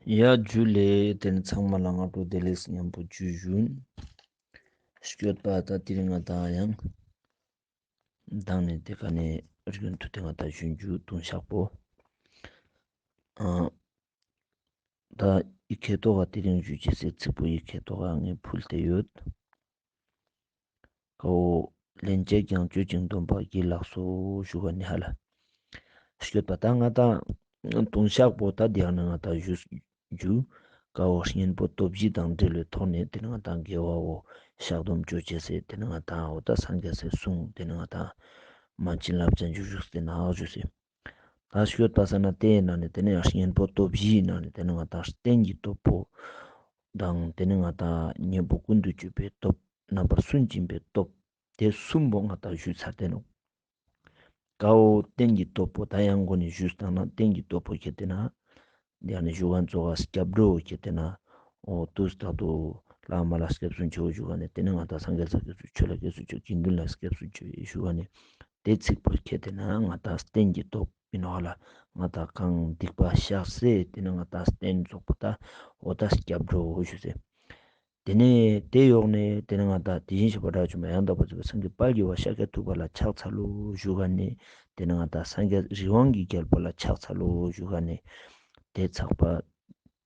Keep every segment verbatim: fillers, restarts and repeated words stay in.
ཡ་ཇུ་ལེ། དེ་ནི་ཚང་མ་ལ་སྔ་དྲོ་བདེ་ལེགས་ཉམ་པོ་ཇུ་ཞུན། སྐྱོད་པ་ད་དེ་རིང་ང་དང་ཡང་དང་ནི་དེ་ཀ་ནས་རྒྱུན་དུ་དེ་ང་དང་ཞུན་ཇུ་ལྟུང་བཤགས་པོ། ཨ་ད་ཡི་ཁེ་ཏོག་ག་དེ་རིང་ཞུ་ཅེས་སི་ཚིག་པོ་ཡི་ཁེ་ཏོག་ག་ངས་ཕུལ་ཏེ་ཡོད། ཀའོ་ལན་ཅིག་ཀྱང་སྤྱོད་ཅིང་སྡོམ་པ་བགྱིས་ལགས་སོ་ཞུ་ག་ནི་ཧ་ལ། སྐྱོད་པ་ད་ང་དང་ལྟུང་བཤགས་པོ་ད་དེ་ཡང་ནི་ང་དང་ཞུ་ཇུ། ཀའོ་གཉེན་པོ་སྟོབས་བཞི་དང་འབྲེལ་བའི་ཐོག་ནས་དེ་ནི་ང་དང་དགེ་བའོ་བཤགས་སྡོམ་ཅོ་ཅེས་སི་དེ་ནི་ང་དང་འོ་ད་སངས་རྒྱས་སི་གསུང་དེ་ནི་ང་དང་མ་བྱིན་རླབས་ཅན་ཞུ་ཞུགས་སེ་ནག་ཞུ་སེ། ད་སྐྱོད་པ་ས་ན་དེ་ཡིན་ན་ནི་དེ་ནི་གཉེན་པོ་སྟོབས་བཞི་ཡིན་ན་ནི་དེ་ནི་ང་དང་རྟེན་གྱི་སྟོབས་པོ་དང་དེ་ནི་ང་དང་གཉེན་པོ་ཀུན་ཏུ་སྤྱོད་པའི་སྟོབས་རྣམ་པར་སུན་འབྱིན་པའི་སྟོབས་དེ་གསུམ་པོ་ང་དང་ཞུས་ཚར་ཏེ་ནོག། ཀའོ་རྟེན་གྱི་སྟོབས་པོ་ད་ཡང་མགོ་ནས་ཞུས་བཏང་ན་རྟེན་གྱི་སྟོབས་པོ་ཁྱེར་ཏེ་ན། ཡང་ནི་ཞུ་ག་ཙོགས་སྐྱབས་འགྲོ་ཁྱེར་ཏེ་ན། འོ་དུས་རྟག་ཏུ་བླ་མ་ལ་སྐྱབས་སུ་མཆིའོ་ཞུ་ག་ནས་དེ་ནི་ང་དང་སངས་རྒྱས་ས་སྐྱབས་སུ་མཆིའོ་ལ་སྐྱབས་སུ་མཆིའོ་དགེ་འདུན་ལ་སྐྱབས་སུ་མཆིའོ་ཞུ་ག་ནས་དེ་ཚིག་པོ་ཁྱེར་ཏེ་ན་ང་དང་རྟེན་གྱི་སྟོབས་ཡིན་ནོག་ལ། ང་དང་གང་སྡིག་པ་བཤགས་སེ་དེ་ནི་ང་དང་རྟེན་རྫོགས་པོ་ད་འོ་ད་སྐྱབས་འགྲོ་ཞུ་སེ། དེ་ནས་དེ་ཡོག་ནས་དེ་ནས་ང་དང་དེ་བཞིན་གཤེགས་པ་དགྲ་བཅོམ་པ་ཡང་དག་པར་རྫོགས་པའི་སངས་རྒྱས་དཔལ་གྱི་བ་ཤཱཀྱ་ཐུབ་པ་ལ་ཕྱག་འཚལ་ལོ་ཞུ་ག་ནས་དེ་ནས་ང་དང་སངས་རྒྱས་རི་དབང་གི་རྒྱལ་པོ་ལ་ཕྱག་འཚལ་ལོ་ཞུ་ག་ནས་དེ་ཚགས་པ་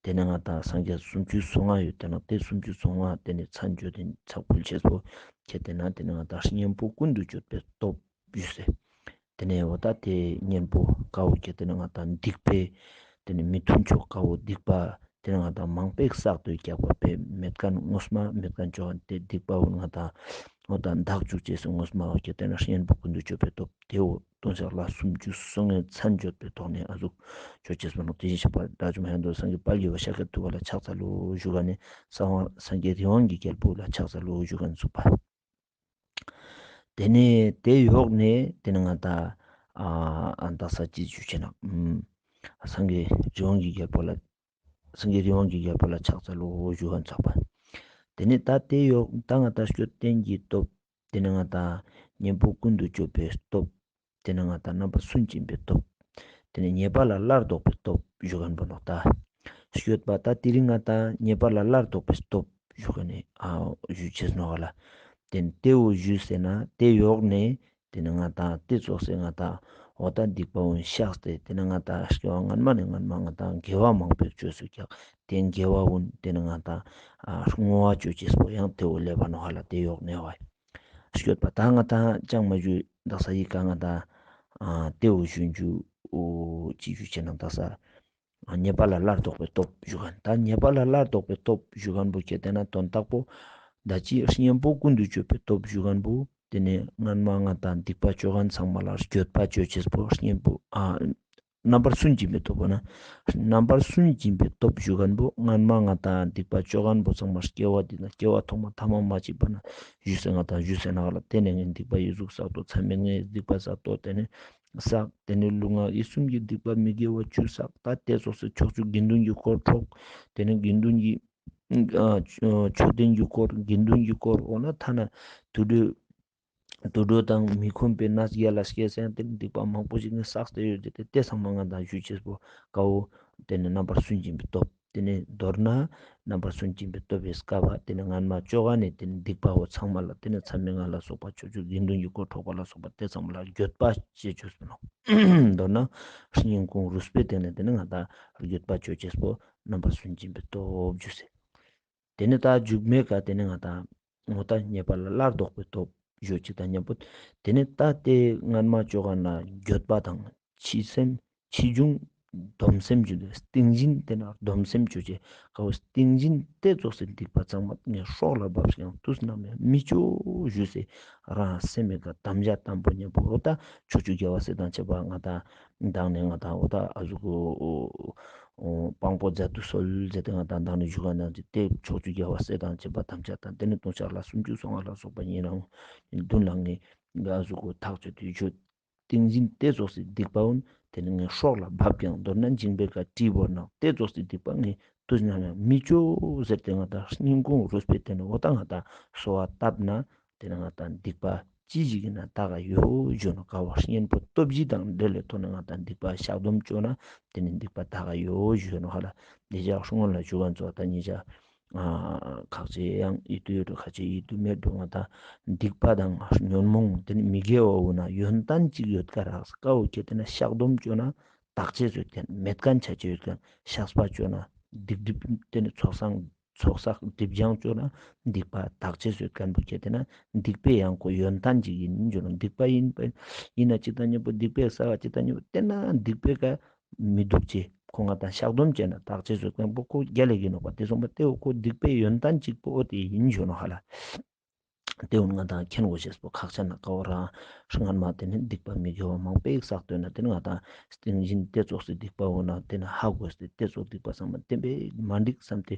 དེ་ནས་ང་དང་སངས་རྒྱས་སུམ་ཅུ་སོ་ལྔ་ཡོད་དེ་ནས་དེ་སུམ་ཅུ་སོ་ལྔ་དེ་ནས་མཚན་བརྗོད་དེ་ཚགས་ཕུལ་ཆེས་པོ་ཁྱེར་ཏེ་ན་དེ་ནས་ང་དང་གཉེན་པོ་ཀུན་ཏུ་སྤྱོད་པའི་སྟོབས་ཞུས་སེ། དེ་ནས་འོ་ད་དེ་གཉེན་པོ་ཀའོ་ཁྱེར་ཏེ་ན་ང་དང་སྡིག་པའི་དེ་ནས་མི་མཐུན་ཕྱོགས་ཀའོ་སྡིག་པ་དེ་ནས་ང་དང་མང་པོ་བསགས་ཏེ་རྒྱག་པ་པའི་མེད་མཁན་ངོ་མ་མེད་མཁན་ཅོ་དེ་སྡིག་པ་འོ་ང་དང་འོ་ད་འདག་བཅུག་ཅེས་སི་ངོ་མ་འོ་ཁྱེར་ཏེ་ན་གཉེན་པོ་ཀུན་ཏུ་སྤྱོད་པའི་སྟོབས་དེ་འོ་ལྟུང་བཤགས་ལ་སུམ་ཅུ་སོ་ལྔའི་མཚན་བརྗོད་པའི་ཐོག་ནས་ཨ་ཟུག་ཅོ་ཅེས་པ་ནོག། དེ་བཞིན་གཤེགས་པ་དགྲ་བཅོམ་པ་ཡང་དག་སངས་རྒྱས་དཔལ་གྱི་བ་ཤཱཀྱ་ཐུབ་པ་ལ་ཕྱག་འཚལ་ལོ་ཞུ་ག་ནས་གསང་བ་སངས་རྒྱས་རི་དབང་གི་རྒྱལ་པོ་ལ་ཕྱག་འཚལ་ལོ་ཞུ་ག་ནས་ཚུགས་པ། དེ་ནས་དེ་ཡོག་ནས་དེ་ནས་ང་དང་ཨ་ཨ་འདག་ས་ཅི་ཞུ་ཆེ་ན་ཨམ་སངས་རྒྱས་རི་དབང་གི་རྒྱལ་པོ་ལ་སངས་རྒྱས་རི་དབང་གི་རྒྱལ་པོ་ལ་ཕྱག་འཚལ་ལོ་ཞུ་ག་ཚགས་པ། དེ་ནས་ད་དེ་ཡོག་ད་ང་དང་སྐྱོད་རྟེན་གྱི་སྟོབས། དེ་ནས་ང་དང་གཉེན་པོ་ཀུན་ཏུ་སྤྱོད་པའི་སྟོབས། དེ་ནས་ང་དང་རྣམ་པར་སུན་འབྱིན་པའི་སྟོབས། དེ་ནས་ཉེས་པ་ལ་སླར་ལྡོག་པའི་སྟོབས་ཞུ་ག་ནས་པོ་ནོག་ད། སྐྱོད་པ་ད་དེ་རིང་ང་དང་ཉེས་པ་ལ་སླར་ལྡོག་པའི་སྟོབས་ཞུ་ག་ནས་ཨ་ཞུ་ཅེས་ནོག་ལ། དེ་ནས་དེ་འོ་ཞུས་ཟེར་ན་དེ་ཡོག་ནས་དེ་ནས་ང་དང་དེ་ཙོགས་སེ་ང་དང་འོ་ད་སྡིག་པ་འོ་བཤགས་ཏེ་དེ་ནས་ང་དང་སྐྱེ་བ་སྔན་མ་ནས་སྔན་མ་ང་དང་དགེ་བ་མང་པོ་ཅོས་སུ་ཀྱག་དེ་དགེ་བ་འོ་དེ་ནས་ང་དང་ཨ་བསྔོ་བ་ཅོ་ཅེས་པོ་ཡང་དེ་འོ་ལེབ་བ་ནོག་ལ། དེ་ཡོག་ནས་བ། སྐྱོད་པ་ད་ང་དང་ཅང་མ་ཞུ་དག་ས་ཡི་ག་ང་དང་ཨ་དེ་འོ་ཞུ་ཞུ་འོ་ཅི་ཞུ་ཆེ་ན་དག་ས་ཨ་ཉེས་པ་ལ་སླར་ལྡོག་པའི་སྟོབས་ཞུ་ག་ནས་ད་ཉེས་པ་ལ་སླར་ལྡོག་པའི་སྟོབས་ཞུ་ག་ནས་པོ་ཁྱེར་ཏེ་ན་དོན་དག་པོ་ད་ཅི་གཉེན་པོ་ཀུན་ཏུ་སྤྱོད་པའི་སྟོབས་ཞུ་ག་ནས་པོ་དེ་ནས་སྔན་མ་ང་དང་སྡིག་པ་ཅོ་ག་ནས་ཚང་མ་ལ་འགྱོད་པ་ཅོ་ཅེས་པོ་གཉེན་པོ་ཨ་རྣམ་པར་སུན་འབྱིན་པའི་སྟོབས་པོ་ན། རྣམ་པར་སུན་འབྱིན་པའི་སྟོབས་ཞུ་ག་ནས་པོ་སྔན་མ་ང་དང་སྡིག་པ་ཅོ་ག་ནས་པོ་ཚང་མ་སྐྱེ་བ་འདི་ན་སྐྱེ་བ་ཐོག་མ་ཐ་མ་མ་མཆིས་པ་ན་ཞུས་སེ་ང་དང་ཞུས་སེ་ན་ག་ལ། དེ་ནས་ངས་སྡིག་པ་ཡི་གཟུགས་བསགས་ཏོ། མཚམས་མེད་ངས་སྡིག་པ་བསགས་ཏོ། དེ་ནས་བསགས་དེ་ནས་ལུས་ངག་ཡིད་གསུམ་གྱི་སྡིག་པ་མི་དགེ་བ་བཅུ་བསགས། ད་དེ་ཙོགས་སེ་ཕྱོགས་བཅུའི་དགེ་འདུན་གྱི་དཀོར་འཕྲོག་དེ་ནས་དགེ་འདུན་གྱི་ཨ་མཆོད་རྟེན་གྱི་དཀོར་དགེ་འདུན་གྱི་དཀོར་འོ་ན་ཐ་ན་དུད་འགྲོ་དུད་འགྲོ་དང་མི་ཁོམ་པའི་གནས་རྒྱ་ལ་སྐྱེས་ཟེར་ཡང་དེ་ནི་སྡིག་པ་མང་པོ་ཞིག་ནི་བསགས་ཏེ་ཡོད་དེ་དེ་དེ་ཚང་མ་ང་དང་ཞུ་ཅེས་པོ་ཀའོ། དེ་ནི་རྣམ་པར་སུན་འབྱིན་པའི་སྟོབས། དེ་ནི་མདོར་ན་རྣམ་པར་སུན་འབྱིན་པའི་སྟོབས་པའི་སྐབས་དེ་ནི་སྔན་མ་ཅོ་ག་ནས་དེ་ནི་སྡིག་པ་བོ་ཚང་མ་ལ་དེ་ནི་མཚམས་མེད་ང་ལ་སོགས་པ་ཕྱོགས་བཅུའི་དགེ་འདུན་གྱི་དཀོར་འཕྲོག་པ་ལ་སོགས་པ་དེ་ཚང་མ་ལ་འགྱོད་པ་ཅོ་ཅེས་པོ་ནོག། མདོར་ན་སྙིང་ཁུང་རུས་པའི་སྟེང་ནས་དེ་ནི་ང་དང་འགྱོད་པ་ཅོ་ཅེས་པོ་རྣམ་པར་སུན་འབྱིན་པའི་སྟོབས་ཞུས་སེ། དེ་ནས་ད་མཇུག་མའི་ཀ་དེ་ནས་ང་དང་ངོ་ད་ཉེས་པ་ལ་སླར་ལྡོག་པའི་སྟོབས་ཞུ་ཅིག་དང་མཉམ་པོ། དེ་ནས་ད་དེ་སྔན་མ་ཅོ་ག་ནས་འགྱོད་པ་དང་ཕྱི་སེམས་ཕྱིས་འབྱུང་སྡོམ་སེམས་ཞུ་དེ་སྟིང་བཞིན་དེ་ནས་སྡོམ་སེམས་ཅོ་ཅེས་ཀའོ། སྟིང་བཞིན་དེ་ཙོགས་སེ་སྡིག་པ་ཚང་མ་ངས་སྲོག་ལ་བབས་ཀྱང་དུས་ནམ་ཡང་མི་ཅོ་ཞུས་སེ་རང་སེམས་མེད་ཀ་དམ་བཅའ་དམ་པོ་མཉམ་པོ་འོ་ད་ཕྱོགས་བཅུའི་རྒྱལ་བ་སྲས་དང་བཅས་པ་ང་དང་དང་ནས་ང་དང་འོ་ད་ཨ་ཟུག་གོ། འོ་དཔང་པོ་མཛད་དུ་གསོལ་མཛད་དེ་ང་དང་དང་ནས་བཞུགས་ག་ནང་དེ་ཕྱོགས་བཅུའི་རྒྱལ་བ་སྲས་དང་བཅས་པ་དམ་བཅའ་དང་དེ་ནས་ལྟུང་བཤགས་ལ་སུམ་ཅུ་སོ་ལྔ་ལ་སོགས་པ་ཡིན་རང་མདུན་ལ་ངས་འགའ་གཟུགས་གོ་ཐག་ཆོད་དུས་ཆོད་ཏིང་འཛིན་དེ་ཙོགས་སེ་སྡིག་པ་འོན་དེ་ནི་ངས་སྲོག་ལ་བབ་ཀྱང་མདོར་ན་འཇིང་པའི་ཀ་དྲིས་བོར་ན་དེ་ཙོགས་སེ་སྡིག་པ་ངས་དུས་ནམ་ཡང་མི་ཅོ་ཟེར་ཏེ་ང་དང་སྙིང་ཁུང་རུས་པའི་དེ་ནི་འོ་ད་ང་དང་གསོལ་བ་བཏབ་ན་དེ་ནི་ང་དང་སྡིག་པ་ ཅི་ཞིག་ཡིན་ན་དག་ག་ཡོད་ཞུ་ནོག། ཀ་བོ་གཉེན་པོ་སྟོབས་བཞི་དང་འབྲེལ་ལེ་ཐོག་ནས་ང་དང་སྡིག་པ་བཤགས་སྡོམ་བཅོ་ན་དེ་ནི་སྡིག་པ་དག་ག་ཡོད་ཞུ་ནོག་ཧ་ལ། དེ་ཞག་སྔོན་ལ་ཞུ་བ་ཚོ་ད་ཉེ་ཞག་ཁག་ཅིག་ཡང་ཡིད་དུ་ཡོད་འགྲོ། ཁག་ཅིག་ཡིད་དུ་མེད་འགྲོ། ང་དང་སྡིག་པ་དང་ཉོན་མོངས་དེ་ནི་མི་དགེ་བ་འོ་ན་ཡོན་ཏན་ཅིག་ཡོད་ཀ་རག་ཀ་བོ་ཁྱེད་དེ་ན་བཤགས་སྡོམ་བཅོ་ན་དག་ཅེས་ཡོད་ཁན་མེད་ཁན་ཆ་ཅེས་ཡོད་ཁན་བཤགས་པ་བཅོ་ན་སྡིག་སྒྲིབ་དེ་ནི་ཚོགས་བསགས་ཚོགས་བསགས་སྒྲིབ་སྦྱང་བཅོ་ན་སྡིག་པ་དག་ཅེས་ཡོད་ཁན་བོ་ཁྱེད་དེ་ན་སྡིག་པའི་ཡང་ཁོ་ཡོན་ཏན་ཅིག་ཡིན་ཞུ་ནོག། སྡིག་པ་ཡིན་པ་ཡིན་ན་ཅིག་དང་མཉམ་པོ་སྡིག་པའི་བསགས་པ་ཅིག་དང་མཉམ་པོ་དེ་ན་སྡིག་པའི་ཀ་མི་སྡུག་ཅེས་ཁོ་ང་དང་བཤགས་སྡོམ་བཅོ་ན་དག་ཅེས་ཡོད་ཁན་བོ་ཁོ་རྒྱལ་ལ་ཡིན་ནོག་པ། དེ་སོང་པ་དེ་བོ་ཁོ་སྡིག་པའི་ཡོན་ཏན་ཅིག་པོ་དེ་ཡིན་ཞུ་ནོག་ཧ་ལ། དེ་བོ་ང་དང་མཁྱེན་དགོས་ཤེས་པོ་ཁག་ཅན་ན་ཀ་བོ་རང་སྔན་མ་དེ་ནི་སྡིག་པ་མི་དགེ་བ་མང་པོ་ཞིག་བསགས་དོན་ན་དེ་ནི་ང་དང་སྟིང་ཞིན་དེ་ཙོགས་སི་སྡིག་པ་འོ་ན་དེ་ནི་ཧ་གོ་སྟེ་དེ་ཙོགས་སྡིག་པ་བསམ་པ་བདེན་པའི་མ་འགྲིག་བསམ་སྟེ་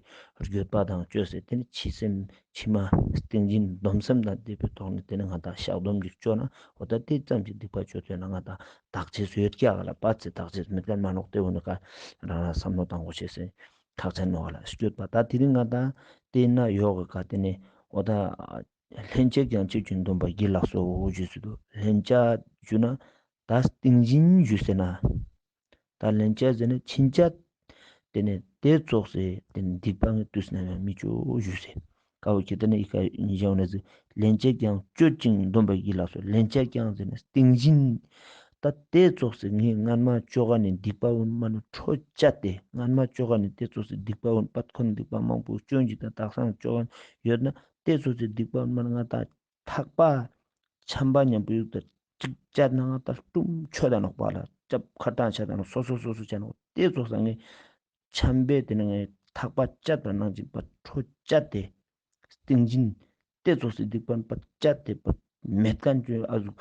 འགྱོད་པ་དང་བཅོས་སེ་དེ་ནི་ཕྱི་སེམས་ཕྱི་མ་སྟིང་ཞིན་སྡོམ་སེམས་དང་བདེ་བའི་ཐོག་ནས་དེ་ནི་ང་དང་བཤགས་སྡོམ་ཞིག་བཅོ་ན་འོ་ད་དེ་ཙམ་གྱི་སྡིག་པ་བཅོས་དོན་ན་ང་དང་དག་ཅེས་ཡོད་ཀྱག་ལ། པ་ཚེ་དག་ཅེས་མེད་ཁན་མ་ནོག། དེ་འོ་ན་ཀ་རང་རང་བསམ་བློ་བཏང་དགོས་ཤེས་སེ་ཁག་ཅན་ནོག་ལ་ཞུས་པ། ད་དེ་རིང་ང་དང་དེ་ན་ཡོག་གི་ཀ་དེ་ནི་འོ་ད་ལྷན་ཅིག་ཀྱང་སྤྱོད་ཅིང་སྡོམ་པ་གྱིས་ལགས་སོ་ཞུས་སེ་འདུག། ལྷན་ཅིག་ཞུ་ན་ད་སྟིང་ཞིན་ཞུས་སེ་ན་ད་ལྷན་ཅིག་ཟེར་ན་ཕྱིན་ཆད་དེ་ནི་དེ་ཙོགས་སེ་དེ་ནི་སྡིག་པ་ངས་དུས་ན་ཡང་མི་བཅོ་ཞུས་སེ། ཀ་བོ་ཁྱེད་དེ་ནི་ཨི་ཀ་ཉི་ཞའོ་ནེ་ཟི་ལྷན་ཅིག་ཀྱང་སྤྱོད་ཅིང་སྡོམ་པ་གྱིས་ལགས་སོ། ལྷན་ཅིག་ཀྱང་ཟེར་ན་སྟིང་ཞིན་ད་དེ་ཙོགས་སེ་ངས་སྔན་མ་བཅོ་ག་ནི་སྡིག་པ་འོ་ན་མ་ནི་འཕྲོ་བཅད་དེ་སྔན་མ་བཅོ་ག་ནི་དེ་ཙོགས་སེ་སྡིག་པ་འོ་ན་པད་ཁོ་ན་སྡིག་པ་མང་པོ་བཅོ་ཡིན་ཅིག་དང་དག་སང་བཅོ་ག་ཡོད་ན་དེ་ཙོགས་སེ་སྡིག་པ་འོ་ན་མ་ནི་ང་དང་ཐག་པ་ཆམ་པ་མཉམ་པོ་ཡུག་ཏུ་ཅིག་བཅད་ན་ང་དང་ལྟུམ་ཆོད་ད་ནོག་པ་ལ། ཅབ་ཁ་ཏང་ཆད་ད་ནོག། སོ་སོ་སོ་སོ་ཆད་ནོག། དེ་ཙོགས་སེ་ངས་ཆམ་པའི་དེ་ནི་ངས་ཐག་པ་བཅད་པ་ནང་བཞིན་པ་འཕྲོ་བཅད་དེ་སྟིང་ཞིན་དེ་ཙོགས་སེ་སྡིག་པ་པ་བཅད་དེ་པ་མེད་ཁན་བཅོ་ཨ་ཟུག་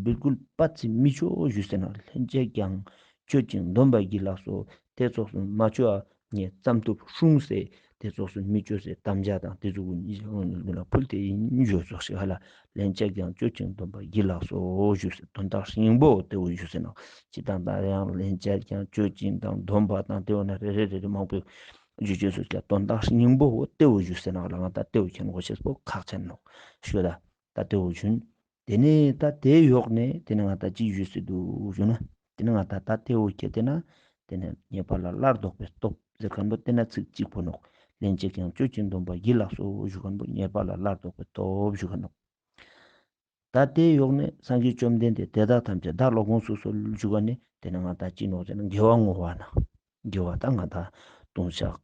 བིལ་ཀུལ་པ་ཚིག་མི་བཅོ་ཞུས་སེ་ན་ལྷན་ཅིག་ཀྱང་སྤྱོད་ཅིང་སྡོམ་པ་གྱིས་ལགས་སོ། དེ་ཙོགས་སེ་མ་བཅོ་ཨ་ངས་ཙམ་ཐུབ་སྲུང་སེ་དེ་ཙོགས་སེ་མི་བཅོ་སེ་དམ་བཅའ་དང་དེ་ཟུག་གུན་ཉིད་ཀྱང་ལ་ཕུལ་ཏེ་ཡིན་ཞུ་ཙོགས་ཤིག་ཧ་ལ། ལྷན་ཅིག་ཀྱང་སྤྱོད་ཅིང་སྡོམ་པ་གྱིས་ལགས་སོ་ཞུས་སེ་དོན་དག་སྙིང་པོ་དེ་བོ་ཞུས་སེ་ན་ཅི་དང་ད་ཡང་ལྷན་ཅིག་ཀྱང་སྤྱོད་ཅིང་དང་སྡོམ་པ་དང་དེ་བོ་ན་རེ་རེ་རེ་རེ་མང་པོ་ཞུ་ཅེས་སུ་ཀྱང་དོན་དག་སྙིང་པོ་བོ་དེ་བོ་ཞུས་སེ་ན་ལ་ང་ད་དེ་བོ་མཁྱེན་དགོས་ཤེས་པོ་ཁག་ཅན་ནོག་ཞུ་ད། ད་དེ་བོ་ཞུན། དེ་ནས་ད་དེ་ཡོག་ནས་དེ་ནས་ང་ད་ཅི་ཞུས་སེ་འདུག་ཞུ་ན། དེ་ནས་ང་ད་ད་དེ་བོ་ཁྱེད་དེ་ན་དེ་ནས་ཉེས་པ་ལས་སླར་ལྡོག་པའི་སྟོབས་ཟེར་ཁན་པོ་དེ་ན་ཚིག་གཅིག་པོ་ནོག། ལྷན་ཅིག་ཀྱང་སྤྱོད་ཅིང་སྡོམ་པ་གྱིས་ལགས་སོ་ཞུ་ཁན་པོ་ཉེས་པ་ལས་སླར་ལྡོག་པའི་སྟོབས་ཞུ་ཁན་ནོག། ད་དེ་ཡོག་ནས་སངས་རྒྱས་བཅོམ་ལྡན་འདས་དེ་དག་ཐམས་ཅད་བདག་ལ་དགོངས་སུ་གསོལ་ཞུ་ག་ནས་དེ་ནས་ང་ད་ཅི་ནོག་ཟེར་ན་དགེ་བ་བསྔོ་བ་ན། དགེ་བ་ད་ང་ད་ལྟུང་བཤགས་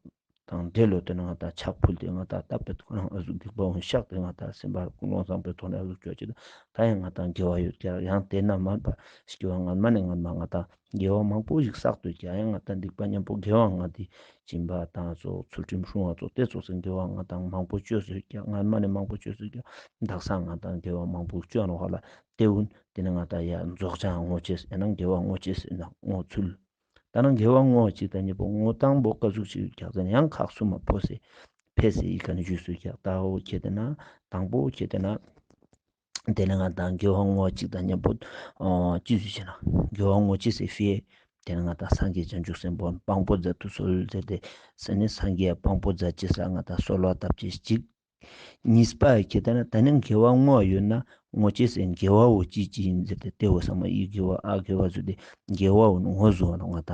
དང་འབྲེལ་ལོ་དེ་ནས་ང་ད་ཕྱག་ཕུལ་ཏེ་ང་ད་ད་པད་ཁོ་རང་ཨ་ཟུག་སྡིག་པ་འོ་ན་བཤགས་ཏེ་ང་ད་སེམས་པ་ཀུན་སློང་བཟང་པོའི་ཐོག་ནས་ཨ་ཟུག་སྤྱོད་ཅིག་ད་ཡང་ང་ད་དགེ་བ་ཡོད་ཀྱག། ཡང་དེ་ན་མ་པ་སྐྱེ་བ་སྔན་མ་ནས་སྔན་མ་ང་ད་དགེ་བ་མང་པོ་ཞིག་བསགས་ཏེ་ཀྱག། ཡང་ང་ད་སྡིག་པ་མཉམ་པོ་དགེ་བ་ང་དེ་སྦྱིན་པ་དང་ཚོགས་ཚུལ་ཁྲིམས་སྲུང་བ་ཚོགས་དེ་ཚོགས་སེ་དགེ་བ་ང་ད་མང་པོ་བཅོས་སེ་ཀྱག། སྔན་མ་ནས་མང་པོ་བཅོས་སེ་ཀྱག། དག་ས་ང་ད་དགེ་བ་མང་པོ་བཅོས་ནོག་ཧ་ལ། དེ་བོ་དེ་ནས་ང་ད་ཡ་རྫོགས་བྱང་བསྔོ་ཅེས་ཟེར་ན་དགེ་བ་བསྔོ་ཅེས་ཟེར་ན་བསྔོ་ཚུལ། ད་ནང་དགེ་བ་བསྔོ་བ་ཅིག་དང་མཉམ་པོ་བསྔོ་སྟངས་པོ་ཀ་ཟུག་ཅིག་ཀྱག་ཟེར་ན་ཡང་ཁག་གསུམ་མ་ཕོ་སེ་ཕེ་སེ་ཡི་ཀ་ནས་ཞུས་སུ་ཀྱག། ད་འོ་ཁྱེད་དེ་ན་དང་པོ་ཁྱེད་དེ་ན་དེ་ནས་ང་ད་དགེ་བ་བསྔོ་བ་ཅིག་དང་མཉམ་པོ་ཨ་ཅི་ཞུ་ཅེ་ན་དགེ་བ་བསྔོ་ཅེས་སི་ཕི་དེ་ནས་ང་ད་སངས་རྒྱས་བྱང་ཆུབ་སེམས་དཔའ་དཔང་པོ་མཛད་དུ་གསོལ་ཟེར་ཏེ་ཟེར་ནས་སངས་རྒྱས་དཔང་པོ་མཛད་ཅེས་ལ་ང་ད་གསོལ་བ་བཏབ་ཅེས་ཅིག། གཉིས་པ་ཁྱེད་དེ་ན་ད་ནི་དགེ་བ་བསྔོ་བ་ཡོད་ན་བསྔོ་ཅེས་སི་དགེ་བ་བོ་ཅི་ཅི་ཡིན་ཟེར་ཏེ་དེ་བོ་ཚང་མ་ཡི་དགེ་བ་ཨ་དགེ་བ་ཟེར་ཏེ་དགེ་བ་བོ་ནི་བསྔོ་བཟུང་བ་ནོག། ང་ད་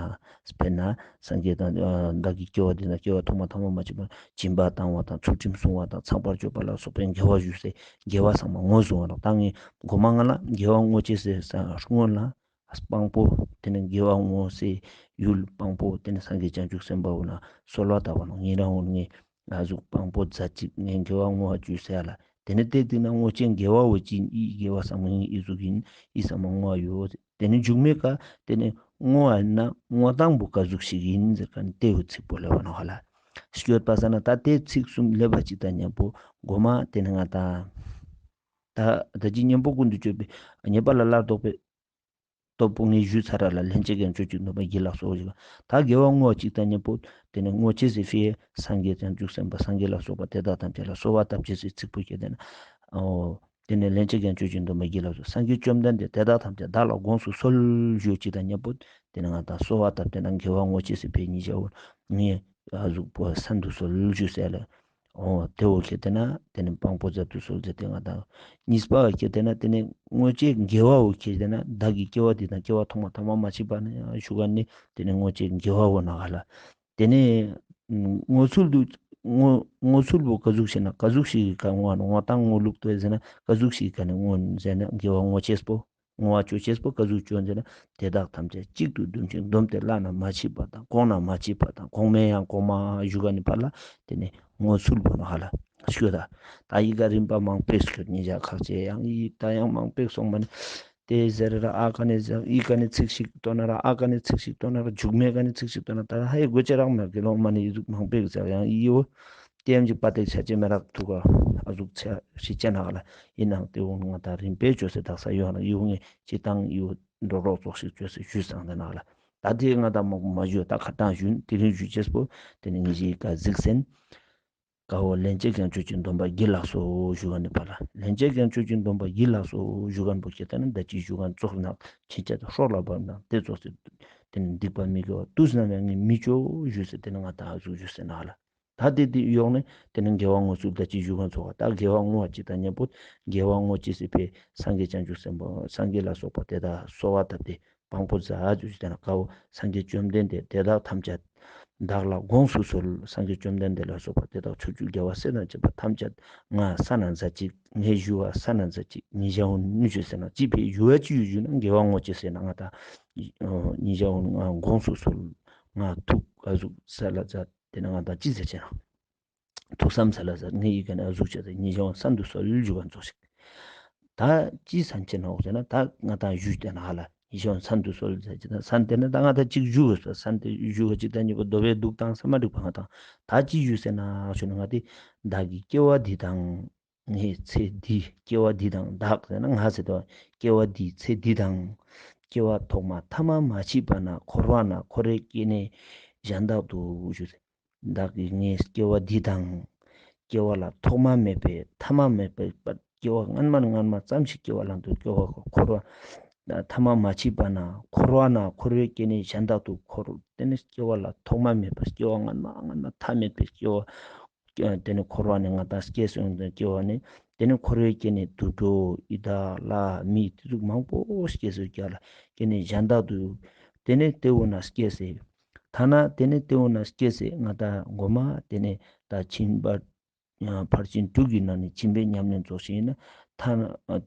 དཔེར་ན་སངས་རྒྱས་དང་ཨ་བདག་གི་སྐྱེ་བ་འདི་ན་སྐྱེ་བ་ཐོག་མ་ཐ་མ་མ་མཆིས་པ་སྦྱིན་པ་བཏང་བ་དང་ཚུལ་ཁྲིམས་སྲུང་བ་དང་ཚངས་པར་སྤྱོད་པ་ལ་སོགས་པའི་དགེ་བ་ཞུས་སེ་དགེ་བ་ཚང་མ་བསྔོ་བཟུང་བ་ནོག། ད་ངས་མགོ་མ་ང་ལ་དགེ་བ་བསྔོ་ཅེས་སི་སྔོན་ལ་དཔང་པོ་དེ་ནས་དགེ་བ་བསྔོ་སའི་ཡུལ་དཔང་པོ་དེ་ནས་སངས་རྒྱས་བྱང་ཆུབ་སེམས་དཔའ་བོ་ལ་གསོལ་བ་བཏབ་པ་ནོག། ཉེ་རང་བོ་ངས་ཨ་ཟུག་དཔང་པོ་མཛད་ཅིག། ངས་དགེ་བ་བསྔོ་བ་ཅོས་ཟེར་ཡ་ལ། དེ་ནས་དེ་དེ་ན་བསྔོ་ཅེས་དགེ་བ་བོ་ཅི་ཡིན། ཨི་དགེ་བ་ཚང་མ་ཡིན། ཨི་ཟུག་ཡིན། ཨི་ཚང་མ་བསྔོ་བ་ཡོད། དེ་ནས་མཇུག་མའི་ཀ་དེ་ནས་བསྔོ་བ་ཡིན་ན་བསྔོ་སྟངས་པོ་ཀ་ཟུག་ཞིག་ཡིན་ཟེར་ཁན་དེ་བོ་ཚིག་པོ་ལེབ་བ་ནོག་ཧ་ལ། སྐྱོད་པ་ས་ན་ད་དེ་ཚིག་གསུམ་ལེབ་བ་ཅིག་དང་མཉམ་པོ་མགོ་མ་དེ་ནས་ང་ད་ད་ད་ཅི་མཉམ་པོ་ཀུན་ཏུ་སྤྱོད་པའི་ཉེས་པ་ལས་སླར་ལྡོག་པའི་སྟོབས་པོ་ངས་ཞུས་ཚར་ར་ལ། ལྷན་ཅིག་ཀྱང་སྤྱོད་ཅིང་སྡོམ་པ་གྱིས་ལགས་སོ་ཞེས། ད་དགེ་བ་བསྔོ་བ་ཅིག་དང་མཉམ་པོ་དེ་ནས་བསྔོ་ཅེས་སི་ཕི་སངས་རྒྱས་བྱང་ཆུབ་སེམས་དཔའ་སངས་རྒྱས་ལ་སོགས་པ་དེ་དག་ཐམས་ཅད་ལ་གསོལ་བ་བཏབ་ཅེས་སི་ཚིག་པོ་ཁྱེད་དེ་ན། འོ། དེ་ནས་ལྷན་ཅིག་ཀྱང་སྤྱོད་ཅིང་སྡོམ་པ་གྱིས་ལགས་སོ། སངས་རྒྱས་བཅོམ་ལྡན་འདས་དེ་དག་ཐམས་ཅད་བདག་ལ་དགོངས་སུ་གསོལ་ཞུ་ཅིག་དང་མཉམ་པོ་དེ་ནས་ང་ད་གསོལ་བ་བཏབ་དེ་ན་དགེ་བ་བསྔོ་ཅེས་སི་ཕི་ཉིད་བྱའོ། ངས་ཨ་ཟུག་པོ་གསན་དུ་གསོལ་ཞུ་ཟེར་ལ། འོ་དེ་བོ་ཁྱེར་ཏེ་ན་དེ་ནི་དཔང་པོ་མཛད་དུ་གསོལ་ཟེར་ཏེ་ང་དང་། གཉིས་པ་ཁྱེར་ཏེ་ན་དེ་ནི་བསྔོ་བྱའི་དགེ་བ་བོ་ཁྱེར་ཏེ་ན་བདག་གི་སྐྱེ་བ་འདི་དང་སྐྱེ་བ་ཐོག་མ་ཐ་མ་མ་མཆིས་པ་ན་ཞུ་ག་ནི་དེ་ནི་བསྔོ་བྱའི་དགེ་བ་བོ་ན་ག་ལ། དེ་ནི་བསྔོ་ཚུལ་དུ་བསྔོ་བསྔོ་ཚུལ་བོ་ག་ཟུག་ཞིག་ན་ག་ཟུག་ཞིག་གི་ཀ་བསྔོ་ན་བསྔོ་སྟངས་བསྔོ་ལུགས་དོ་ཟེར་ན་ག་ཟུག་ཞིག་གི་ཀ་ནི་བསྔོ་ཟེར་ན་དགེ་བ་བསྔོ་ཅེས་པོ། བསྔོ་བ་ཅོ་ཅེས་པོ་ག་ཟུག་ཅོ་ཟེར་ན་དེ་དག་ཐམས་ཅད་གཅིག་ཏུ་བསྡུམ་ཞིང་བསྡོམས་ཏེ་བླ་ན་མ་མཆིས་པ་དང་གོང་ན་མ་མཆིས་པ་དང་གོང་མའི་ཡང་གོང་མ་ཞུ་ག་ནི་ཕར་ལ་དེ་ནི་བསྔོ་ཚུལ་བོ་ན་ཧ་ལ་ཞུ་ད། ད་ཡི་ག་རིམ་པ་མང་པོས་ཞུ་ཉིན་ཞག་ཁག་ཅེས་ཡང་ཡི་ད་ཡང་མང་པོས་སོང་མ་ནི་དེ་ཟེར་ར་ཨ་ཀ་ནི་ཟེར་ཡི་ཀ་ནི་ཚིག་ཞིག་བཏོན་ན་ར་ཨ་ཀ་ནི་ཚིག་ཞིག་བཏོན་ན་ར་མཇུག་མའི་ཀ་ནི་ཚིག་ཞིག་བཏོན་ན་ད་ཧ་ཡི་གོ་ཅེ་རག་མེད་གི་ལོ་མ་ནི་ཡི་ཟུག་མང་པོས་ཟེར་ཡང་ཡི་བོ། ཏེམ་ཅིག་པ་ཏེག་ཆ་ཅེ་མེ་རག་ཐུག་ག་ཨ་ཟུག་ཆ་ཤི་ཅེ་ན་ག་ལ། ཡིན་ནའང་ཏེ་འོ་ང་ད་རིམ་པས་ཅོས་སེ་དག་ས་ཡོང་ན་ཡིའུ་ངས་ཅི་ཏང་ཡིའུ་འགྲོ་རོགས་ཙོགས་ཤིག་ཅོས་སེ་ཞུས་སང་ཏེ་ན་ག་ལ། ད་ཏེ་ང་ད་མ་མ་ཞུ་ད་ཁ་ཏང་ཞུ་ཏེ་རིང་ཞུ་ཅེས་པོ་ཏེ་ནི་ངེ་ཞིག་ག་གཟིགས་སེན། ཀ་བོ་ལན་ཅིག་ཀྱང་ཅོ་ཅིག་སྡོམ་པ་བགྱིས་ལགས་སོ་ཞུ་ག་ནི་པ་ལ། ལན་ཅིག་ཀྱང་ཅོ་ཅིག་སྡོམ་པ་བགྱིས་ལགས་སོ་ཞུ་ག་ནི་པོ་ཁྱེད་ད་ནི་ད་ཅི་ཞུ་ག་ནི་ཙོགས་ན་ཁྱེད་ཅག་ད་སྲོག་ལ་བབ་ན་ཏེ་ཙོགས་སེ་ཏེ་ནི་སྡིག་པ་མི་དགེ་བ་དུས་ནམ་ཡང་ངས་མི་ཅོ་ཞུས་སེ་ཏེ་ནི་ང་ད་ཨ་ཟུག་ཞུས་སེ་ན་ག་ལ། ད་ཏེ་ཏེ་ཡོག་ནེ་ཏེ་ནེ་དགེ་བ་བསྔོ་ཚུལ་ད་ཅི་ཞུ་ག་ཚོགས་ད་དགེ་བ་བསྔོ་བ་ཅི་ད་ཉམ་པོ་དགེ་བ་བསྔོ་ཅེས་སི་ཕིའ་སངས་རྒྱས་བྱང་ཆུབ་སེམས་དཔའ་སངས་རྒྱས་ལ་སོགས་པ་དེ་དག་གསོལ་བ་བཏབ་སྟེ་དཔང་པོ་མཛད་ཞུ་ཅེས་ན་ཀ་བོ་སངས་རྒྱས་བཅོམ་ལྡན་འདས་དེ་དག་ཐམས་ཅད་བདག་ལ་དགོངས་སུ་གསོལ། སངས་རྒྱས་བཅོམ་ལྡན་འདས་ལ་སོགས་པ་དེ་དག་ཕྱོགས་བཅུའི་རྒྱལ་བ་སྲས་དང་བཅས་པ་ཐམས་ཅད་ང་ས་ན་མཛད་ཅིག་ངས་ཞུ་བ་ས་ན་མཛད་ཅིག་ཉིན་ཞག་འོན་ནུ་ཅོས་ཟེར་ན་ཅི་ཕིའ་ཞུ་བ་ཅི་ཡོད་ཞུ་ན་དགེ་བ་བསྔོ་ཅེས་ཟེར་ན་ང་ད་ཉིན་ཞག་འོན་ང་དགོངས་སུ་གསོལ། ང་ཐུགས་ཨ་ཟུག་ས་ལ་མཛད། ཏེ་ནེ་ང་ད་ཅི་ཟེར་ཅེ་ན། ཐུགས་བསམ་ས་ལ་ཟེར་ངའི་ཡི་གེ་ནེ་ཨ་ཟུག་ཅེས་ཟེར་ཉིན་ཞག་འོན་སན་དུ་གསོལ་ཞུ་ག་ཚོགས་ཤིག་ད་ཅི་སན་ཅེ་ན་འོག་ཟེར་ན་ད་ང་ད་ཞུ་ཏེ་ན་ཧ་ལ་ཉིན་ཞག་འོན་སན་དུ་གསོལ་ཟེར་ཅེ་ན་སན་ཏེ་ནེ་ད་ང་ད་ཅིག་ཞུ་ག་ས་སན་ཏེ་ཞུ་ག་ཅིག་ད་ཉིན་པོ་རྡོ་བའི་འདུག་དང་ས་མ་འགྲིག་པ་ང་ད་ད་ཅི་ཞུ་ཟེར་ན་ཞུ་ན་ང་ཏེ་བདག་གི་སྐྱེ་བ་འདི་དང་། ངའི་ཚེ་འདིའི་སྐྱེ་བ་འདི་དང་བདག་ཟེར་ན་ང་ཟེར་དོ། སྐྱེ་བ་འདིའི་ཚེ་འདི་དང་། སྐྱེ་བ་ཐོག་མ་ཐ་མ་མ་མཆིས་པ་ན་འཁོར་བ་ན་འཁོར་བའི་སྐྱེ་གནས་གཞན་དག་ཏུ་ཞུ་ཟེར། བདག་གི་ངའི་སྐྱེ་བ་འདི་དང་། སྐྱེ་བ་ལ་ཐོག་མ་མེད་པའི་ཐ་མ་མེད་པའི་སྐྱེ་བ་སྔན་མ་སྔན་མ་ཙམ་ཞིག་སྐྱེ་བ་ལ་འདུག་སྐྱེ་བ་འཁོར་བ་ཐ་མ་མ་མཆིས་པ་ན་འཁོར་བ་ན་འཁོར་བའི་སྐྱེ་གནས་གཞན་དག་ཏུ་འཁོར་ཏེ་ནེ་སྐྱེ་བ་ལ་ཐོག་མ་མེད་པ་སྐྱེ་བ་སྔན་མ་སྔན་མ་མཐའ་མེད་པའི་སྐྱེ་བ། ཏེ་ནེ་འཁོར་བ་ནེ་ང་ད་སྐྱེས་སོང་སྟེ་སྐྱེ་བ་ནེ་ཏེ་ནེ་འཁོར་བའི་སྐྱེ་གནས་དུད་འགྲོ་ཡི་དྭགས་ལྷ་མི་ཏེ་ཟུག་མང་པོ་སྐྱེས་སོང་སྐྱེ་ལ་སྐྱེ་གནས་གཞན་དག་ཏུ་ཏེ་ནེ་ཏེ་བོ་ན་སྐྱེས་སེ་ཐ་ན་ཏེ་ནེ་ཏེ་བོ་ན་སྐྱེས་སེ་ང་ད་གོ་མ་ཏེ་ནེ་ད་སྦྱིན་པ་ཕར་ཕྱིན་དྲུག་གི་ནང་ནེ་སྦྱིན་པའི་ཉམས་ལེན་ཙོགས་ཤིག་ཡིན་ན་ཐ་ན་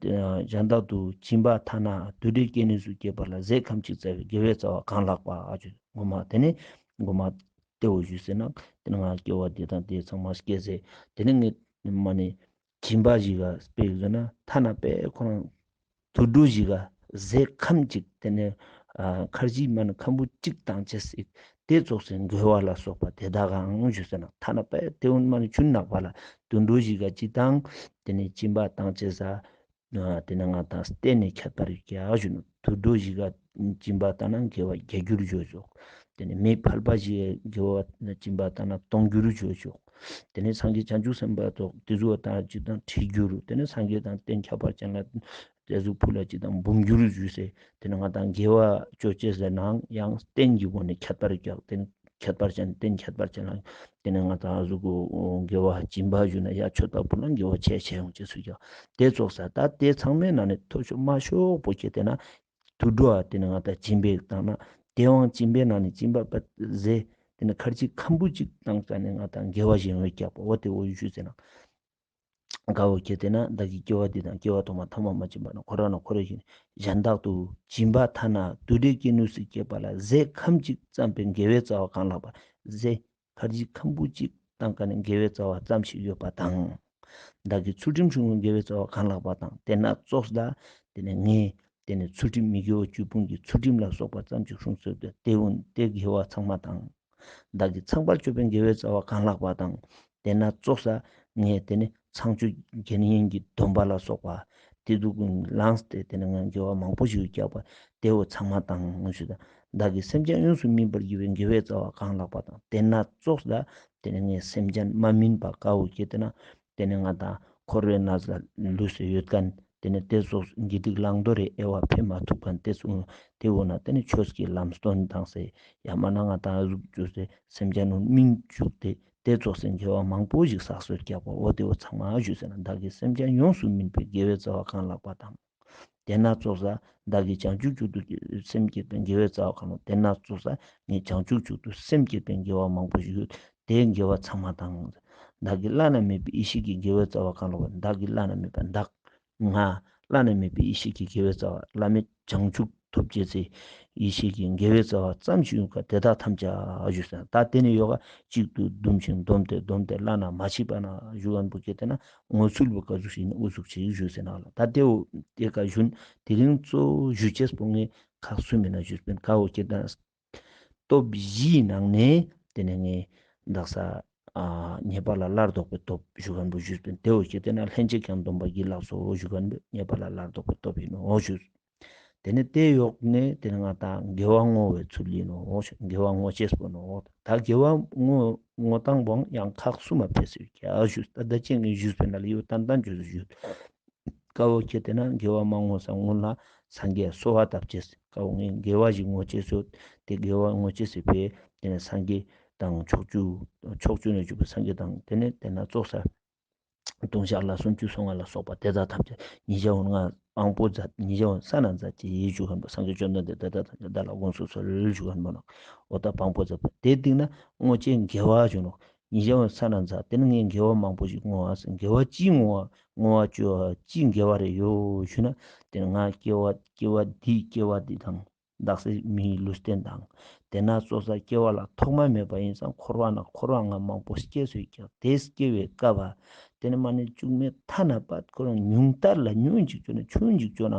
གཞན་དག་ཏུ་སྦྱིན་པ་ཐ་ན་དུད་འགྲོའི་སྐྱེ་གནས་སུ་སྐྱེས་པ་ལ་ཟས་ཁམ་གཅིག་བཙལ་བའི་དགེ་བའི་རྩ་བ་གང་ལགས་པ་ཨ་ཅོ་གོ་མ་ཏེ་ནེ་གོ་མ། ཏེ་བོ་ཞུས་ཟེར་ན་ཏེ་ནེ་ང་སྐྱེ་བ་འདི་དང་ཏེ་ཚང་མ་སྐྱེས་སེ་ཏེ་ནེ་ངས་མ་ནེ་སྦྱིན་པ་ཞིག་ག་སྤེལ་ཟེར་ན་ཐ་ན་པའི་ཁོ་རང་དུད་འགྲོ་ཞིག་ག་ཟས་ཁམ་གཅིག་ཏེ་ནེ་ཁར་ཇི་མ་ནེ་ཁམ་བུ་གཅིག་བཏང་ཅེས་སི་ཏེ་ཙོགས་སེ་དགེ་བ་ལ་སོགས་པ་དེ་དག་གང་ཞུས་ཟེར་ན་ཐ་ན་པའི་ཏེ་བོ་མ་ནེ་ཆུན་ནག་པ་ལ་དུད་འགྲོ་ཞིག་ག་ཅི་བཏང་ཏེ་ནེ་སྦྱིན་པ་བཏང་ཅེས་ས། ཏེ་ནེ་ང་ད་བརྟེན་ནས་ཁྱད་པར་རྒྱ་ཞུ་ན་དུད་འགྲོ་ཞིག་ག་སྦྱིན་པ་བཏང་ན་དགེ་བ་བརྒྱ་འགྱུར་ཞུ་ཆོག་ཏེ་ནེ་མི་ཕལ་པ་ཞིག་ག་དགེ་བ་སྦྱིན་པ་བཏང་ན་སྟོང་འགྱུར་ཞུ་ཆོག་ཏེ་ནེ་སངས་རྒྱས་བྱང་ཆུབ་སེམས་དཔའ་ཏོག་ཏེ་ཟུག་བཏང་ཅིག་དང་ཁྲི་འགྱུར་ཏེ་ནེ་སངས་རྒྱས་དང་རྟེན་ཁྱད་པར་ཅན་ལ་ཏེ་ཟུག་ཕུལ་ལ་ཅིག་དང་འབུམ་འགྱུར་ཞུས་སེ་ཏེ་ནེ་ང་ད་དགེ་བ་ཅོ་ཅེས་ཟེར་ནའང་ཡང་རྟེན་གྱི་སྒོ་ནས་ཁྱད་པར་རྒྱག་ཏེ་ནེ། ཁྱད་པར་ཅན་རྟེན་ཁྱད་པར་ཅན་ལ་ཏེ་ནེ་ང་ད་ཨ་ཟུག་གུ་དགེ་བ་སྦྱིན་པ་ཞུ་ན་ཡ་མཆོད་པ་ཕུལ་ན་དགེ་བ་ཆེ་ཆེ་ཡོང་ཅེས་སུ་ཀྱང་ཏེ་ཙོགས་ས་ད་ཏེ་ཚང་མའི་ནང་ནེ་མཐོ་ཤོས་དམའ་ཤོས་པོ་ཁྱེར་ཏེ་ན་དུད་འགྲོ་ཨ་ཏེ་ནེ་ང་ད་སྦྱིན་པ་བཏང་ན་ཏེ་བོའང་སྦྱིན་པའི་ནང་ནེ་སྦྱིན་པ་པ་ཟེ་ཏེ་ནེ་ཁར་ཅིག་ཁམ་བུ་གཅིག་བཏང་ཙ་ན་ང་ད་དགེ་བ་ཞིག་ཡོང་བའི་སྐྱབས་པ་འོ་ཏེ་འོ་ཞུས་ཟེར་ན། དགའ་བོ་ཁྱེར་ཏེ་ན་བདག་གི་སྐྱེ་བ་འདི་དང་སྐྱེ་བ་ཐོག་མ་ཐ་མ་མ་མཆིས་པ་ན་འཁོར་བ་ན་འཁོར་བའི་གཞན་དག་ཏུ་སྦྱིན་པ་ཐ་ན་དུད་འགྲོའི་སྐྱེ་གནས་སུ་སྐྱེས་པ་ལ་ཟས་ཁམ་གཅིག་བརྩམས་པའི་དགེ་བའི་རྩ་བ་གང་ལགས་པ། ཟས་ཁར་ཇི་ཁམ་བུ་གཅིག་བཏང་ཀ་ནེ་དགེ་བའི་རྩ་བ་ཙམ་ཞིག་ཡོད་པ་དང་། བདག་གི་ཚུལ་ཁྲིམས་བསྲུང་བའི་དགེ་བའི་རྩ་བ་གང་ལགས་པ་དང་ཏེ་ན་ཙོགས་ལ་ཏེ་ནེ་ངས་ཏེ་ནེ་ཚུལ་ཁྲིམས་མི་དགེ་བ་བཅུ་སྤོང་གི་ཚུལ་ཁྲིམས་ལ་སོགས་པ་ཙམ་ཞིག་སྲུང་ཟེར་ཏེ་ཏེ་འོན་ཏེ་དགེ་བ་ཚང་མ་དང་། བདག་གིས་ཚངས་པར་སྤྱོད་པའི་དགེ་བའི་རྩ་བ་གང་ལགས་པ་དང་། ཏེ་ན་ཙོགས་ས་ངས་ཏེ་ནེ་ཚངས་སྤྱོད་དགེ་བསྙེན་གྱི་སྡོམ་པ་ལ་སོགས་པ་ཏེ་ཟུག་གུ་བླངས་ཏེ་ཏེ་ནེ་ང་དགེ་བ་མང་པོ་ཞིག་བསྐྱབས་པ་ཏེ་བོ་ཚང་མ་དང་ཞུ་ད། བདག་གིས་སེམས་ཅན་ཡོངས་སུ་སྨིན་པར་བགྱི་བའི་དགེ་བའི་རྩ་བ་གང་ལགས་པ་དང་ཏེ་ན་ཙོགས་ལ་ཏེ་ནེ་ངས་སེམས་ཅན་མ་སྨིན་པ་དགའ་བོ་ཁྱེར་ཏེ་ན་ཏེ་ནེ་ང་ད་འཁོར་བའི་ནང་ལ་ལུས་སུ་ཡོད་ཁན་ཏེ་ནེ་ཏེ་ཙོགས་དགེ་སྡིག་བླང་དོར་རེ་དབྱེ་བ་ཕེ་མ་ཐུབ་ཁན་ཏེ་ཙོགས་ཏེ་བོ་ན་ཏེ་ནེ་ཆོས་ཀྱི་ལམ་སྟོན་དང་ཟེར་ཡ་མ་ན་ང་ད་ཟུག་ཅོས་ཏེ་སེམས་ཅན་ནི་སྨིན་བཅུག་སྟེ། དེ་ཙོགས་སེ་དགེ་བ་མང་པོ་ཞིག་བསགས་སྲོལ་རྒྱག་པ་འོ་དེ་བོ་ཚང་མ་ཞུས་ཟེར་ན། བདག་གིས་སེམས་ཅན་ཡོངས་སུ་སྨིན་པའི་དགེ་བའི་རྩ་བ་གང་ལགས་པ་དང་། དེ་ན་ཙོགས་ས་བདག་གིས་བྱང་ཆུབ་མཆོག་ཏུ་སེམས་བསྐྱེད་པའི་དགེ་བའི་རྩ་བ་གང་ལགས། དེ་ན་ཙོགས་ས་ངས་བྱང་ཆུབ་མཆོག་ཏུ་སེམས་བསྐྱེད་པའི་དགེ་བ་མང་པོ་ཞིག་ཡོད། དེའི་དགེ་བ་ཚང་མ་དང་། བདག་གི་བླ་ན་མེད་པའི་ཡེ་ཤེས་ཀྱི་དགེ་བའི་རྩ་བ་གང་ལགས་པ། བདག་གི་བླ་ན་མེད་པ་བདག་ང་བླ་ན་མེད་པའི་ཡེ་ཤེས་ཀྱི་དགེ་བའི་རྩ་བ། བླ་མེད་བྱང་ཆུབ་ཐོབ་བྱེད་ཚེ་ཡེ་ཤེས་ཀྱི་དགེ་བའི་རྩ་བ་ཙམ་ཞིག་ཡོད་ཀ་དེ་དག་ཐམས་ཅད་ཞུས་ཟེར་ན། ད་དེ་ནི་ཡོ་ག་གཅིག་ཏུ་བསྡོམས་ཤིང་བསྡོམས་ཏེ་བསྡོམས་ཏེ་བླ་ན་མ་མཆིས་པ་ན་ཞུ་གན་པོ་ཁྱེར་ཏེ་ན་ངོ་ཚུལ་བོ་ག་ཟུག་ཞིག་ནི་འུ་ཟུག་ཅིག་ཞུས་ཟེར་ན་ལ། ད་དེ་བོ་དེ་ཀ་ཞུན་དེ་རིང་གཙོ་བོ་ཞུ་ཅེས་པོ་ངས་ཁག་སུ་མེད་ན་ཞུས་པིན། ཀ་བོ་ཁྱེར་ཏེ་ན་སྟོབས་བཞིའི་ནང་ནས་དེ་ནས་ངས་དག་ས་ཨ་ཉེས་པ་ལས་སླར་ལྡོག་པའི་སྟོབས་ཞུ་གན་པོ་ཞུས་པིན། དེ་བོ་ཁྱེར་ཏེ་ན་ལྷན་ཅིག་ཀྱང་སྡོམ་པ་བགྱིད་ལགས་སོ་ཞུ་གན་པོ་ཉེས་པ་ལས་སླར་ལྡོག་པའི་སྟོབས་ཡིན་ནོ་ཞུས། དེ་ནས་དེ་ཡོག་ནས་དེ་ནས་ང་དང་དགེ་བ་བསྔོ་བའི་ཚུལ་ཡིན་ནོ། དགེ་བ་བསྔོ་ཅེས་པོ་ནོ། ད་དགེ་བ་བསྔོ་བསྔོ་སྟངས་པོའང་ཡང་ཁག་གསུམ་མ་ཕེ་སོ་ཡོད་ཀྱག་ཞུས། ད་ད་ཅི་ངས་ཞུས་པིན་ལ་ལ་ཡོད་ཏན་ཏན་ཞུས་ཞུས། ཀ་བོ་ཁྱེར་ཏེ་ན་དགེ་བ་མ་བསྔོ་ས་སྔོན་ལ་སངས་རྒྱས་གསོལ་བ་བཏབ་ཅེས། ཀ་བོ་ངས་དགེ་བ་ཞིག་བསྔོ་ཅེས་སོ། དེ་དགེ་བ་བསྔོ་ཅེས་སི་ཕི་དེ་ནས་སངས་རྒྱས་དང་ཕྱོགས་བཅུ་ཕྱོགས་བཅུ་ནས་བྱུང་བའི་སངས་རྒྱས་དང་དེ་ནས་དེ་ན་ཙོགས་ས་ལྟུང་བཤགས་ལ་སུམ་ཅུ་སོ་ལྔ་ལ་སོགས་པ་དེ་དག་ཐམས་ཅད་ཉེ་ཞའོ་ང་དབང་པོ་མཛད། ཉེ་ཞའོ་ས་ན་མཛད་ཅེས་ཞུ་གན་པོ་སངས་རྒྱས་བཅོམ་ལྡན་འདས་དེ་དག་ཐམས་ཅད་བདག་ལ་དགོངས་སུ་གསོལ་ཞུ་གན་པོ་ནོ། འོ་ད་དབང་པོ་མཛད་པ་དེ་སྟིང་ན་བསྔོ་ཅེས་དགེ་བ་ཞུ་ནོ། ཉེ་ཞའོ་ས་ན་མཛད། དེ་ནི་ངས་དགེ་བ་མང་པོ་ཞིག་བསྔོ་བ་ཟེར། དགེ་བ་ཅི་བསྔོ་བ་བསྔོ་བ་ཅོ་ཅི་དགེ་བ་རེ་ཡོད་ཞུ་ན། དེ་ནི་ང་སྐྱེ་བ་སྐྱེ་བ་འདི་སྐྱེ་བ་འདི་དང་བདག་སྲིད་མིའི་ལུས་རྟེན་དང་། དེ་ན་ཙོགས་ས་སྐྱེ་བ་ལ་ཐོག་མ་མེད་པ་ཡིན་ཙང་འཁོར་བ་ན་འཁོར་བ་ང་མང་པོ་སྐྱེས་སོ་ཡོད་ཀྱག་དེ་སྐྱེ་བའི་སྐབས་དེ་ནི་མ་ནི་བཅུག་མེད་ཐ་ན་པད་ཁོ་རང་ཉུང་མཐར་ལ་ཉུང་ཅིག་ཅོ་ན་ཆུང་ཅིག་ཅོ་ན་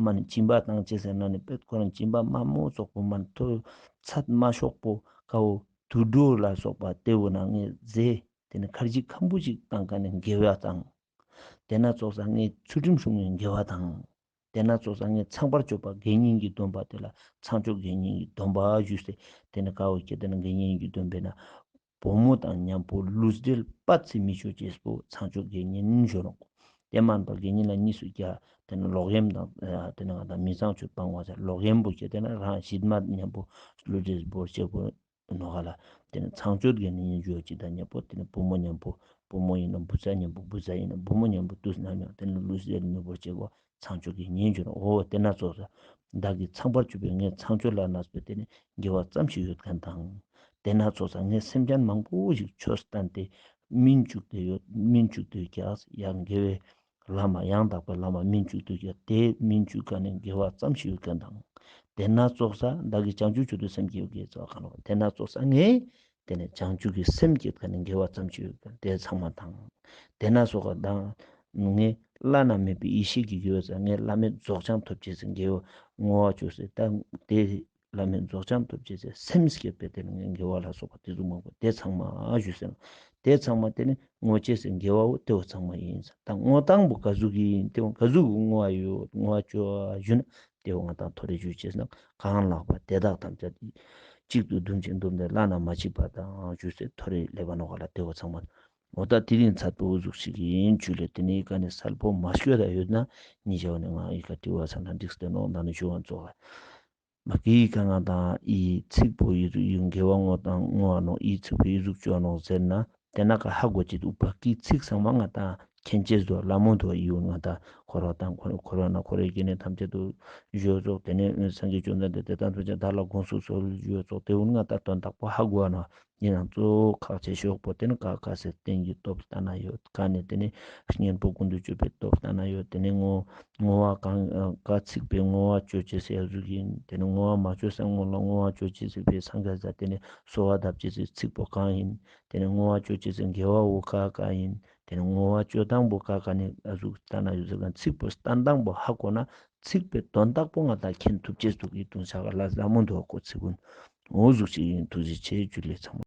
མ་ནི་སྦྱིན་པ་བཏང་ཅེས་ཟེར་ན་ནི་པད་ཁོ་རང་སྦྱིན་པ་མ་མོ་ཙོགས་པོ་མ་ནི་ཐོ་ཚད་མ་ཤོག་པོ་ཀ་བོ་དུད་འགྲོ་ལ་སོགས་པ་དེ་བོ་ན་ངས་རྫས་དེ་ནི་ཁར་ཇི་ཁམ་བུ་ཅིག་བཏང་ཀ་ནི་དགེ་བ་དང་། དེ་ན་ཙོགས་ས་ངས་ཚུལ་ཁྲིམས་སྲུང་བའི་དགེ་བ་དང་། དེ་ན་ཙོགས་ས་ངས་ཚངས་པར་སྤྱོད་པ་དགེ་བསྙེན་གྱི་སྡོམ་པ་དེ་ལ་ཚངས་སྤྱོད་དགེ་བསྙེན་གྱི་སྡོམ་པ་ཞུས་ཏེ་དེ་ནི་ཀ་བོ་ཁྱེར་ཏེ་ན་དགེ་བསྙེན་གྱི་སྡོམ་པས་ན་བུ་མོ་དང་མཉམ་པོ་ལུས་འབྲེལ་པ་ཚིག་མི་ཆོད་ཅེས་པོ་ཚངས་སྤྱོད་དགེ་བསྙེན་ཞུ་ནོ། དེ་མན་པ་དགེ་བསྙེན་ལ་གཉིས་སུ་རྒྱ། དེ་ནི་ལོག་གཡེམ་དང་དེ་ནི་ང་དང་མི་ཚངས་སྤྱོད་སྤང་བ་ཟེར། ལོག་གཡེམ་པོ་ཁྱེར་ཏེ་ན་རང་ཞི་མ་མཉམ་པོ་ལུས་འབྲེལ་བོར་ཅེས་པོ་ནོ་ག་ལ། དེ་ནི་ཚངས་སྤྱོད་དགེ་བསྙེན་ཞུ་ཅིག་དང་མཉམ་པོ་དེ་ནི་བུ་མོ་མཉམ་པོ་བུ་མོ་ཡིན་ན་བུ་ཚ་མཉམ་པོ་བུ་ཚ་ཡིན་ན་བུ་མོ་མཉམ་པོ་དུས་ནམ་ཡང་དེ་ནི་ལུས་འབྲེལ་མི་བོར་ཅེས་པོ་ཚངས་སྤྱོད་དགེ་བསྙེན་ཞུ་ནོ། འོ་དེ་ན་ཙོགས་ས་བདག་གིས་ཚངས་པར་སྤྱོད་པའི་ངས་ཚངས་སྤྱོད་ལ་གནས་པའི་དེ་ནི་དགེ་བ་ཙམ་ཞིག་ཡོད་མཁན་དང་། དེ་ན་ཙོགས་ས་ངས་སེམས་ཅན་མང་པོ་ཞིག་ཆོས་བསྟན་ཏེ་སྨིན་བཅུག་སྟེ་ཡོད་སྨིན་བཅུག་སྟེ་ཡོད་ཀྱག་ཡང་དགེ་བའི་ལམ་ཡང་དག་པའི་ལམ་སྨིན་བཅུག་སྟེ་ཡོད་དེ་སྨིན་བཅུག་མཁན་ནི་དགེ་བ་ཙམ་ཞིག་ཡོད་མཁན་དང་། དེ་ན་ཙོགས་ས་བདག་གིས་བྱང་ཆུབ་མཆོག་ཏུ་སེམས་བསྐྱེད་པའི་དགེ་རྩ་བ་གང་ལགས། དེ་ན་ཙོགས་ས་ངས་དེ་ནས་བྱང་ཆུབ་ཀྱི་སེམས་བསྐྱེད་མཁན་ནི་དགེ་བ་ཙམ་ཞིག་ཡོད་མཁན་དེ་ཚང་མ་དང་། དེ་ན་ཙོགས་ས་བདག་ངས་བླ་ན་མེད་པའི་ཡེ་ཤེས་ཀྱི་དགེ་བའི་རྩ་ངས་བླ་མེད་རྫོགས་བྱང་ཐོབ་ཅེས་སི་དགེ་བ་བསྔོ་བ་ཅོས་ཏེ་ད་དེ་བླ་མེད་རྫོགས་བྱང་ཐོབ་ཅེས་སི་སེམས་བསྐྱེད་པའི་དེ་ནི་ངས་དགེ་བ་ལ་སོགས་པ་དེ་ཟུག་མང་པོ་དེ་ཚང་མ་ཞུས་ཟེར་ན། དེ་ཚང་མ་དེ་ནི་བསྔོ་ཅེས་སི་དགེ་བ་བོ་དེ་བོ་ཚང་མ་ཡིན་ཟེར། ད་བསྔོ་སྟངས་པོ་ག་ཟུག་ཡིན་དེ་བོ་ག་ཟུག་བསྔོ་བ་ཡོད་བསྔོ་བ་ཅོ་ཞུ་ན་དེ་བོ་ང་དང་ཐོ་རེ་ཞུ་ཅེས་ན་གང་ལགས་པ་དེ་དག་ཐམས་ཅད་གཅིག་ཏུ་བསྡོམས་ཤིང་བསྡོམས་ཏེ་བླ་ན་མ་མཆིས་པ་དང་ཞུས་ཏེ་ཐོ་རེ་ལེ་བ་ནོ་ག་ལ་དེ་བོ་ཚང་མ། འོ་ད་དེ་རིང་ཚར་པོ་འུ་ཟུག་ཞིག་ཡིན་ཆུ་ལེ། དེ་ནས་ཡི་ག་ནས་སལ་པོ་མ་ཤོད་ད་ཡོད་ན་ཉི་ཞའོ་ནས་ང་ཡི་ག་དྲི་བ་ཚང་ན་འགྲིག་སྟེ་ནོ་ད་ནི་ཞུ་བ་ཙོགས་ལ། མ་གི་ཡི་ག་ང་དང་ཡི་ཚིག་པོ་ཡི་ཟུག་ཡུན་དགེ་བ་བསྔོ་དང་བསྔོ་བ་ནོ་ཡི་ཚིག་པོ་ཡི་ཟུག་ཅོ་ནོ་ཟེར་ན་དེ་ན་ག་ཧ་གོ་ཅི་འདུག་པ་གི་ཚིག་ཚང་མ་ང་དང་མཁྱེན་ཅེས་དོ་ལ་མོ་དོ་ཡི་འུ་ང་དང་འཁོར་བ་དང་འཁོར་བ་ན་འཁོར་བའི་སྐྱེ་གནས་ཐམས་ཅད་དུ་ཞུ་ཙོགས་དེ་ནས་སངས་རྒྱས་བཅོམ་ལྡན་འདས་དེ་དང་དུ་ཅན་བདག་ལ་དགོངས་སུ་གསོལ་ཞུ་ཙོགས་དེ་འུ་ང་དང་དོན་དག་པོ་ཧ་གོ་བ་ནོ། ཡིན་ནའང་གཙོ་བོ་ཁག་ཆེ་ཤོས་པོ་དེ་ནི་ཀ་ཁ་སེ་རྟེན་གྱི་སྟོབས་ལྟ་ན་ཡོད། ཀ་ནི་དེ་ནི་གཉེན་པོ་ཀུན་ཏུ་སྤྱོད་པའི་སྟོབས་ལྟ་ན་ཡོད། དེ་ནི་བསྔོ་བསྔོ་བ་གང་ཀ་ཚིག་པའི་བསྔོ་བ་ཅོ་ཅེས་ཟེར་ཡ་ཟུག་ཡིན། དེ་ནི་བསྔོ་བ་མ་ཅོ་ས་སྔོན་ལ་བསྔོ་བ་ཅོ་ཅེས་ཟེར་བའི་སངས་རྒྱས་ས་དེ་ནི་གསོལ་བ་གདབ་ཅེས་ཟེར་ཚིག་པོ་གང་ཡིན། དེ་ནི་བསྔོ་བ་ཅོ་ཅེས་ཟེར་དགེ་བ་བོ་ཀ་ཀ་ཡིན། དེ་ནི་བསྔོ་བ་ཅོ་སྟངས་པོ་ཀ་ཀ་ནི་ཨ་ཟུག་ལྟ་ན་ཡོད་ཟེར་ག་ཚིག་པོ་ལྟ་སྟངས་པོ་ཧ་གོ་ན་ཚིག་པའི་དོན་དག་པོ་ང་དང་མཁྱེན་ཐུབ་ཅེས་འདུག་གི་དུང་ཆ་ག་ལ་ལ་མོ་འདུག་གོ་ཚིག་ཀུན་འོ་ཟུག་ཅིག་ཡིན། ཐུགས་རྗེ་ཆེ་ཇུ་ལེ་ཚང་མ།